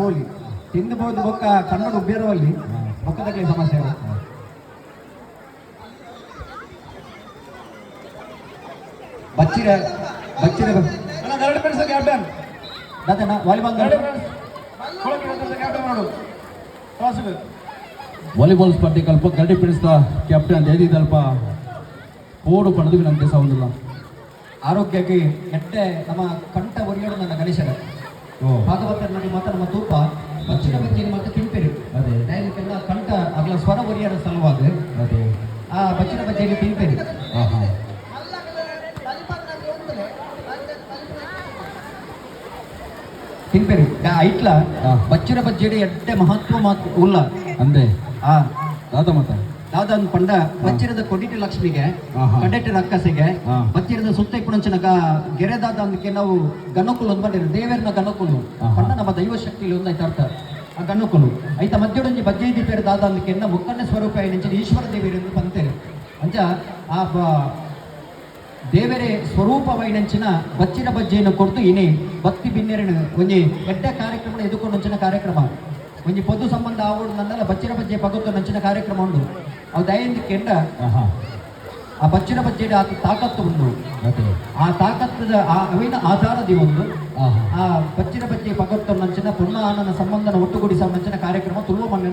ಬೋಲಿ ತಿಂದು ಬೋದು ಬೊಕ್ಕ ಕನ್ನಡ ಉಬ್ಬೇರವಲ್ಲಿ ಬೊಕ್ಕದಕ್ಕೆ ಸಮಸ್ಯೆ ಅಲ್ಲ. ಬಚ್ಚಿರ ಬಚ್ಚಿರ. ಅಣ್ಣ, ಗರಡಿ ಫ್ರೆಂಡ್ಸ್ ಕ್ಯಾಪ್ಟನ್. ದಾದನ ವಾಲಿಬಾಲ್. ಗರಡಿ ಫ್ರೆಂಡ್ಸ್ ಕ್ಯಾಪ್ಟನ್ ಮಾಡು ಟಾಸ್ಗೆ. ವಾಲಿಬಾಲ್ ಸ್ಪರ್ಧೆ ಕಲ್ಪ ಗರಡಿ ಪ್ರಿನ್ಸ್ ಕ್ಯಾಪ್ಟನ್ ಜಯದೀಪ್ ಪೋಡು ಪಡೆದು ವಿನಂತಿ ಸೌಂದಿಲ್ಲ. ಆರೋಗ್ಯಕ್ಕೆ ಎಟ್ಟೆ ನಮ್ಮ ಕಂಠ ಒರಿಯೋಡು ನನ್ನ ಗಣೇಶರ ಓ. ಭಾಗವತರಲ್ಲಿ ಮಾತ್ರ ನಮ್ಮ ತೂಪ ಬಚ್ಚಿನ ಬಜ್ಜಿನ ಮಾತ್ರ ತಿಂಪೇರು. ದಯವಿಟ್ಟೆಲ್ಲ ಕಂಠ ಅಗಲ ಸ್ವರ ಒರಿಯರ ಸಲುವಾಗಿ ಆ ಬಚ್ಚಿನ ಬಜ್ಜಿಯಲ್ಲಿ ತಿಂಪೇರು. ಆಹಾ. ತಿಂಪೇರು ಐಟ್ಲ. ಬಚ್ಚಿನ ಬಜ್ಜಿಡಿ ಎಡ್ಡೆ ಮಹತ್ವ ಮಾತು ಉಲ್ಲ. ಅಂದೆ. ಆ. ದಾದ ಮತ. ದಾದನ್ ಪಂಡ ಬಚ್ಚಿರದ ಕೊಡಿಟಿ ಲಕ್ಷ್ಮಿಗೆ, ಕಡೆಟಿ ರಕ್ಕಸಿಗೆ. ಬಚ್ಚಿರದ ಸುತ್ತ ಇಪ್ಪುನಂಚಿನ ಗೆರೆದಾದ ಅಂದಕ್ಕೆ ನಾವು ಗಣಕುಲು ಒಂದು ಬಂದಿರು ದೇವರನ ಗಣಕುಲು. ಪಂಡ ನಮ್ಮ ದೈವ ಶಕ್ತಿ ಒಂದೈತೆ ಅರ್ಥ. ಆ ಗಣಕುಲು ಐತ ಮಧ್ಯಡೊಂಜಿ ಬಜ್ಜೈ ದೀಪೇರು ದಾದ ಅಂದಕ್ಕೆ ಮುಕ್ಕಣ್ಣ ಸ್ವರೂಪ ಐನಂಚಿನ ಈಶ್ವರ ದೇವರು ಎಂದು ಪಂತೇರು. ಅಂಚ ಆ ದೇವರೇ ಸ್ವರೂಪವೈನಂಚಿನ ಬಚ್ಚಿನ ಬಜ್ಜೆಯನ್ನು ಕೊಡ್ತು ಇನಿ ಭಕ್ತಿ ಬಿನ್ನೆರಡು ಒಂಜಿ ಎಡ್ಡ ಕಾರ್ಯಕ್ರಮ ಎದುಕೊಂಡು ಕಾರ್ಯಕ್ರಮ ಒಂಜಿ ಪೊದು ಸಂಬಂಧ ಆವೋಡು ನನ್ನಲ್ಲ ಬಚ್ಚಿನ ಬಜ್ಜೆ ಪಗತ್ತು ನಂಚಿನ ಕಾರ್ಯಕ್ರಮ ಉಂಡು. ಅವು ದಯಿಂದ ಕೆಂಡ ಆ ಬಚ್ಚಿನ ಬಜ್ಜೆಡ್ ಆತ ತಾಕತ್ತು ಉಂಡು. ಆ ತಾಕತ್ತದ ಆ ಅವಿನ ಆಧಾರದಿ ಒಂದು ಆ ಬಚ್ಚಿನ ಬಜ್ಜೆ ಪಗತ್ತು ನಂಚಿನ ಪುಣ್ಣ ಆನನ ಸಂಬಂಧನ ಒಟ್ಟುಗೂಡಿಸ ನಂಚಿನ ಕಾರ್ಯಕ್ರಮ ತುಳುವ ಮಣ್ಣಿನ.